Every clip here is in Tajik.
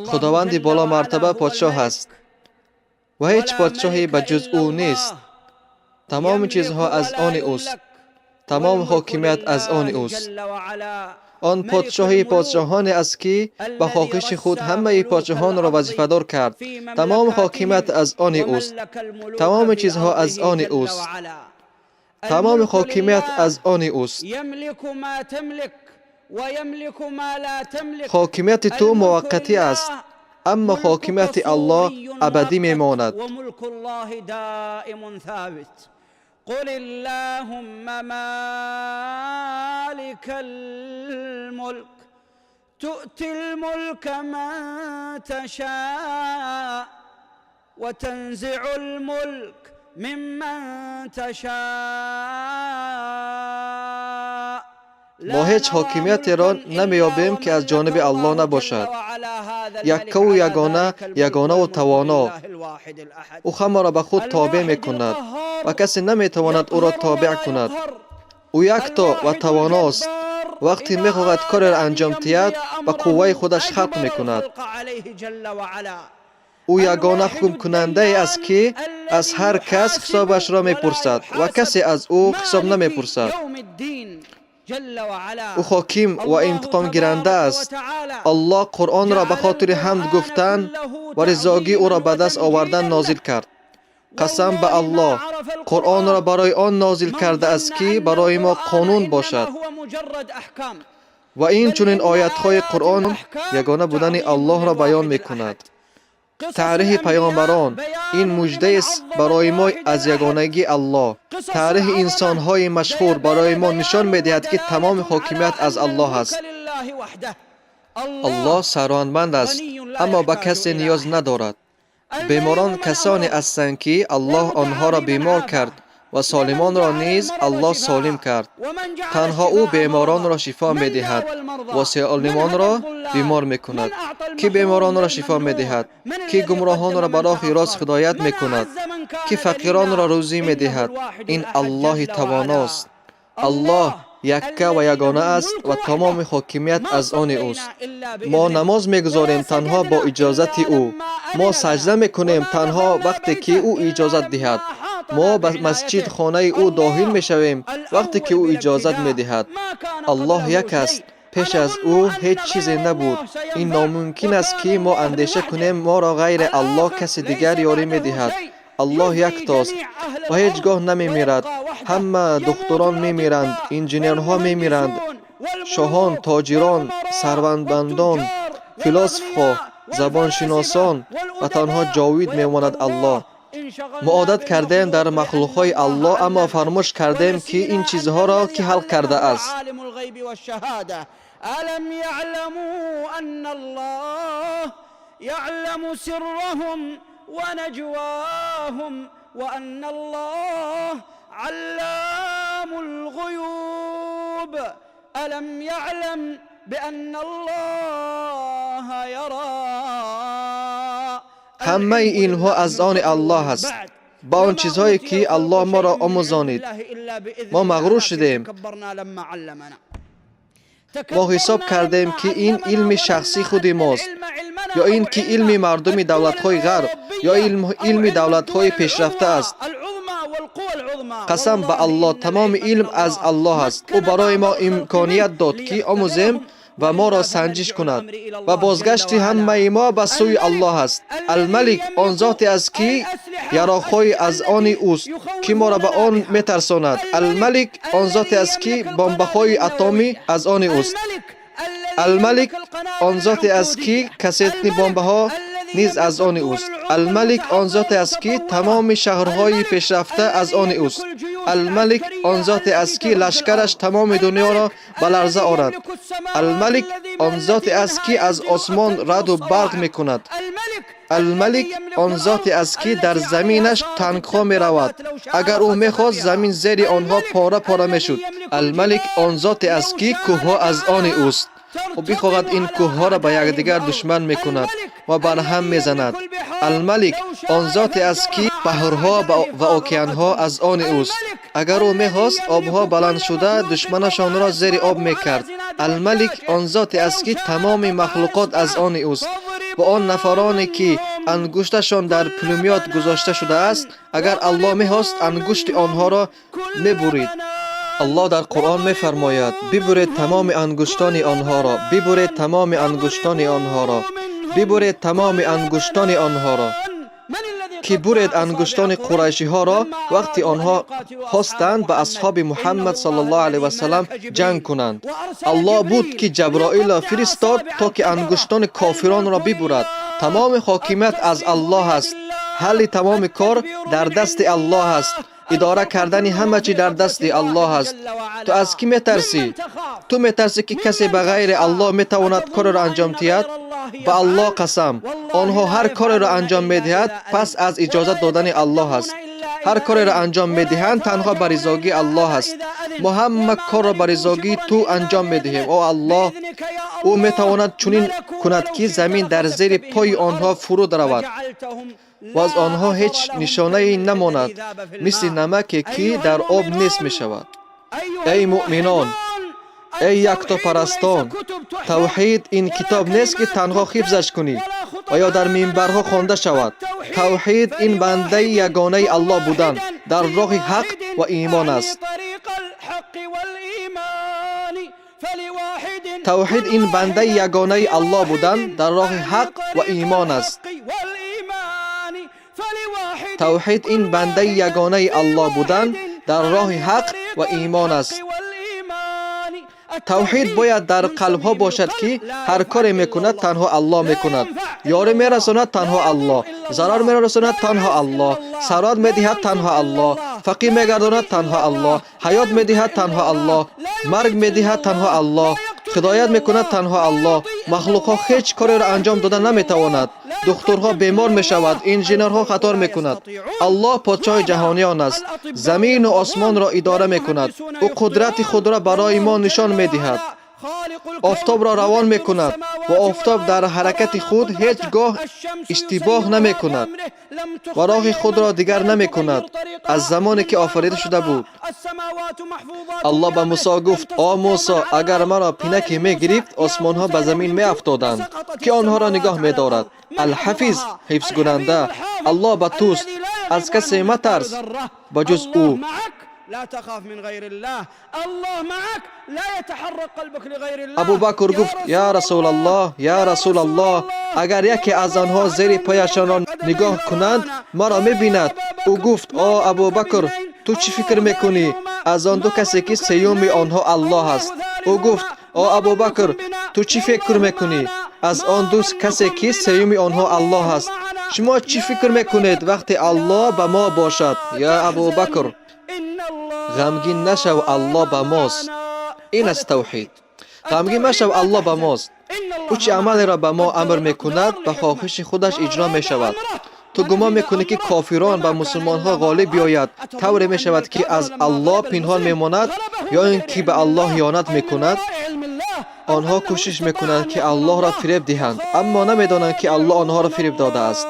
Худованди боломартаба подшоҳ аст ва ҳеҷ подшоҳе ба ҷуз ӯ нест. Тамоми чизҳо аз они ӯст, тамоми ҳокимият аз они ӯст. Он подшоҳи подшоҳоне аст, ки ба хоҳиши худ ҳамаи подшоҳонро вазифадор кард. Тамоми ҳокимият аз они ӯст, тамоми чизҳо аз они ӯст, тамоми ҳокимият аз они ӯст. Ҳокимияти ту муваққатӣ аст, аммо ҳокимияти Аллоҳ абадӣ мемонад. قل اللهم مالك الملك تؤتي الملك من تشاء وتنزع الملك ممن تشاء. Мо ҳеҷ ҳокимиятеро намеёбем, ки аз ҷониби Аллоҳ набошад. Яккаву ягона, ягонаву тавоно. Ӯ ҳамаро ба худ тобеъ мекунад ва касе наметавонад ӯро тобеъ кунад. Ӯ якто ва тавоност. Вақте мехоҳад кореро анҷом диҳад, ба қувваи худаш халқ мекунад. Ӯ ягона ҳукмкунандае аст, ки аз ҳар кас ҳисобашро мепурсад ва касе аз ӯ ҳисоб намепурсад. Ӯ ҳоким ва интиқомгиранда аст. Аллоҳ Қуръонро ба хотири ҳамд гуфтан ва ризогии ӯро ба даст овардан нозил кард. Қасам ба Аллоҳ, Қуръонро барои он нозил кардааст, ки барои мо қонун бошад. Ва инчунин оятҳои Қуръон ягона будани Аллоҳро баён мекунад. Таърихи паёмбарон ин муждаест барои мо аз ягонагии Аллоҳ. Таърихи инсонҳои машҳур барои мо нишон медиҳад, ки тамоми ҳокимият аз Аллоҳ аст. Аллоҳ сарватманд аст, аммо ба касе ниёз надорад. Беморон касоне ҳастанд, ки Аллоҳ онҳоро бемор кард, ва солимонро низ Аллоҳ солим кард. Танҳо ӯ беморонро шифо медиҳад ва солимонро бемор мекунад. Кӣ беморонро шифо медиҳад? Кӣ гумроҳонро ба роҳи рост ҳидоят мекунад? Кӣ фақиронро рӯзӣ медиҳад? Ин Аллоҳи тавоност. Аллоҳ якка ва ягона аст ва тамоми ҳокимият аз они ӯст. Мо намоз мегузорем танҳо бо иҷозати ӯ. Мо саҷда мекунем танҳо вақте ки ӯ иҷозат диҳад. Мо ба масҷид, хонаи ӯ, дохил мешавем, вақте ки ӯ иҷозат медиҳад. Аллоҳ як аст. Пеш аз ӯ ҳеҷ чизе набуд. Ин номумкин аст, ки мо андеша кунем, моро ғайри Аллоҳ касе дигар ёрӣ медиҳад. Аллоҳ яктост ва ҳеҷ гоҳ намемирад. Ҳама духтурон мемиранд, инженерҳо мемиранд, шоҳон, тоҷирон, сарватмандон, философҳо, забоншиносон, ва танҳо ҷовид мемонад Аллоҳ. Мо одат кардаем дар махлуқҳои Аллоҳ, аммо фаромӯш кардаем, ки ин чизҳоро кӣ халқ кардааст. ألم يعلموا أن الله يعلم سرهم ونجواهم وأن الله علام الغيوب ألم يعلم بأن الله يرى. Ҳамаи инҳо аз они Аллоҳ аст. Ба он чизҳое, ки Аллоҳ моро омӯзонид, мо мағрур шудем. Мо ҳисоб кардем, ки ин илми шахсии худи мост, ё ин ки илми мардуми давлатҳои ғарб, ё илми давлатҳои пешрафта аст. Қасам ба Аллоҳ, тамоми илм аз Аллоҳ аст. Ӯ барои мо имконият дод, ки омӯзем ва моро санҷиш кунад, ва бозгашти ҳамаи мо ба сӯи Аллоҳ аст. Алмалик он зоте аст, ки яроқҳои аз они ӯст, ки моро ба он метарсонад. Алмалик он зоте аст, ки бомбаҳои атомӣ аз они ӯст. Алмалик он зоте аст, ки кассетный бомбаҳо низ аз они ӯст. Алмалик он зоте аст, ки тамоми шаҳрҳои пешрафта аз они ӯст. Алмалик он зоте аст, ки лашкараш тамоми дунёро ба ларза орад. Алмалик он зоте аст, ки аз осмон раъду барқ мекунад. Алмалик он зоте аст, ки дар заминаш танкҳо меравад. Агар ӯ мехост, замин зери онҳо пора пора мешуд. Алмалик он зоте аст, ки кӯҳҳо аз они ӯст. Ӯ бихоҳад, ин кӯҳҳоро ба якдигар душман мекунад ва барҳам мезанад. Алмалик он зоте аст, ки баҳрҳо ва океанҳо аз они ӯст. Агар ӯ мехост, обҳо баланд шуда душманашонро зери об мекард. Алмалик он зоте аст, ки тамоми махлуқот аз они ӯст. Ва он нафароне, ки ангушташон дар пулемёт гузошта шудааст, агар Аллоҳ мехост, ангушти онҳоро мебурид. Аллоҳ дар Қуръон мефармояд: бибуред тамоми ангуштони онҳоро, бибуред тамоми ангуштони онҳоро, бибуред тамоми ангуштони онҳоро. Ки буред ангуштони қурайшиҳоро, вақте онҳо хостанд ба асҳоби Муҳаммад саллаллоҳу алайҳи васаллам ҷанг кунанд. Аллоҳ буд, ки Ҷаброилро фиристод, то ки ангуштони кофиронро бибурад. Тамоми ҳокимият аз Аллоҳ аст. Ҳалли тамоми кор дар дасти Аллоҳ аст. Идора кардани ҳама чӣ дар дасти Аллоҳ аст. Ту аз кӣ метарсӣ? Ту метарсӣ, ки касе ба ғайри Аллоҳ метавонад кореро анҷом диҳад? Ба Аллоҳ қасам, онҳо ҳар кореро анҷом медиҳад, пас аз иҷозат додани Аллоҳ аст. Ҳар кореро анҷом медиҳанд, танҳо ба ризогии Аллоҳ аст. Мо ҳама корро ба ризогии ту анҷом медиҳем, о Аллоҳ. Ӯ метавонад чунин кунад, ки замин дар зери пои онҳо фуруд равад ва аз онҳо ҳеҷ нишонае намонад, мисли намаке, ки дар об нест мешавад. Эй муъминон, эй яктопарастон, тавҳид ин китоб нест, ки танҳо ҳифзаш кунӣ ва ё дар минбарҳо хонда шавад. Тавҳид ин бандаи ягонаи Аллоҳ будан дар роҳи ҳақ ва имон аст. Тавҳид ин бандаи ягонаи Аллоҳ будан дар роҳи ҳақ ва имон аст. Тавҳид ин бандаи ягонаи Аллоҳ будан дар роҳи ҳақ ва имон аст. Тавҳид бояд дар қалбҳо бошад, ки ҳар коре мекунад, танҳо Аллоҳ мекунад. Ёрӣ мерасонад танҳо Аллоҳ, зарар мерасонад танҳо Аллоҳ, сарват медиҳад танҳо Аллоҳ, фақир мегардонад танҳо Аллоҳ, ҳаёт медиҳад танҳо Аллоҳ, марг медиҳад танҳо Аллоҳ, ҳидоят мекунад танҳо Аллоҳ. Махлуқҳо ҳеҷ кореро анҷом дода наметавонад. Духтурҳо бемор мешавад, инженерҳо хатор мекунад. Аллоҳ подшоҳи ҷаҳониён аст, замину осмонро идора мекунад. Ӯ қудрати худро барои мо нишон медиҳад. Офтобро равон мекунад ва офтоб дар ҳаракати худ ҳеҷ гоҳ иштибоҳ намекунад ва роҳи худро дигар намекунад аз замоне, ки офарида шуда буд. Аллоҳ ба Мусо гуфт: о Мусо, агар маро пинаке мегирифт, осмонҳо ба замин меафтоданд. Ки онҳоро нигоҳ медорад? Алҳафиз, ҳифзкунанда. Аллоҳ ба туст, аз касе матарс ба ҷуз ӯ. لا تخاف من غير الله، الله معك، لا يتحرك قلبك لغير الله. Абубакр гуфт: я Расулаллоҳ, я Расулаллоҳ, агар яке аз онҳо зери пояшонро нигоҳ кунанд, маро мебинад. Ӯ гуфт: о Абубакр, ту чӣ фикр мекунӣ аз он ду касе, ки сеюми онҳо Аллоҳ аст? Ӯ гуфт: о Абубакр, ту чӣ фикр мекунӣ аз он ду касе, ки сеюми онҳо Аллоҳ аст? Шумо чӣ фикр мекунед, вақте Аллоҳ ба мо бошад? Я Абубакр, ғамгин нашав, Аллоҳ ба мост. Ин аст тавҳид. Ғамгин машав, Аллоҳ ба мост. Ӯ чӣ амалеро ба мо амр мекунад, ба хоҳиши худаш иҷро мешавад. Ту гумон мекунӣ, ки кофирон ба мусулмонҳо ғолиб биёяд, тавре мешавад, ки аз Аллоҳ пинҳон мемонад ё ин ки ба Аллоҳ хиёнат мекунад? Онҳо кӯшиш мекунанд, ки Аллоҳро фиреб диҳанд, аммо намедонанд, ки Аллоҳ онҳоро фиреб додааст.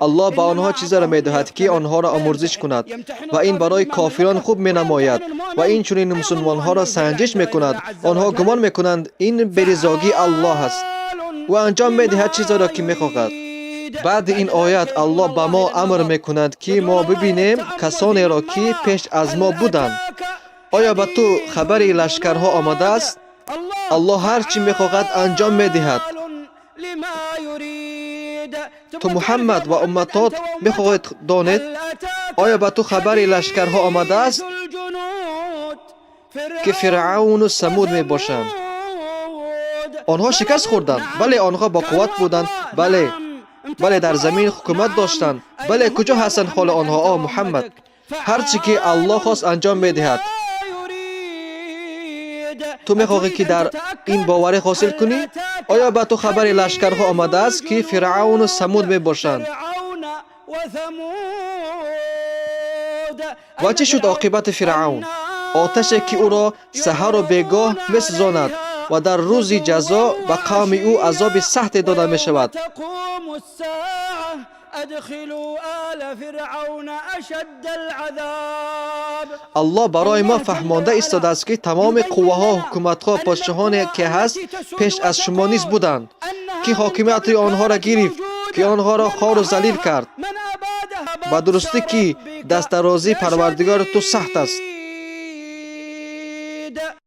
Аллоҳ ба онҳо чизеро медиҳад, ки онҳоро омӯрзиш кунад, ва ин барои кофирон хуб менамояд, ва инчунин мусулмонҳоро санҷиш мекунад. Онҳо гумон мекунанд, ин беризогии Аллоҳ аст. Ӯ анҷом медиҳад чизеро, ки мехоҳад. Баъди ин оят Аллоҳ ба мо амр мекунад, ки мо бибинем касонеро, ки пеш аз мо буданд. Оё ба ту хабари лашкарҳо омадааст? Аллоҳ ҳар чӣ мехоҳад, анҷом медиҳад. Ту Муҳаммад ва умматот мехоҳед донед, оё ба ту хабари лашкарҳо омадааст, ки Фиръавну Самуд мебошанд? Онҳо шикаст хӯрданд. Бале, онҳо боқувват буданд. Бале, бале, дар замин ҳукумат доштанд. Бале, куҷо ҳастанд ҳоли онҳо, о Муҳаммад? Ҳар чӣ ки Аллоҳ хост, анҷом медиҳад. Ту мехоҳӣ, ки дар ин боварӣ ҳосил кунӣ? Оё ба ту хабари лашкарҳо омадааст, ки Фиръавну Самуд мебошанд? Ва чӣ шуд оқибати Фиръавн? Оташе, ки ӯро саҳару бегоҳ месӯзонад Ва дар рӯзи ҷазо ба қавми ӯ азоби сахте дода мешавад. تقوم الساعة أدخلوا آل فرعون أشد العذاب. Аллоҳ барои мо фаҳмонда истодааст, ки тамоми қувваҳо, ҳукуматҳо, подшоҳоне ки ҳаст, пеш аз шумо низ буданд, ки ҳокимияти онҳоро гирифт, ки онҳоро хору залил кард. من أبادها. Ба дурустӣ, ки дастдарозии Парвардигори ту сахт аст. شديد.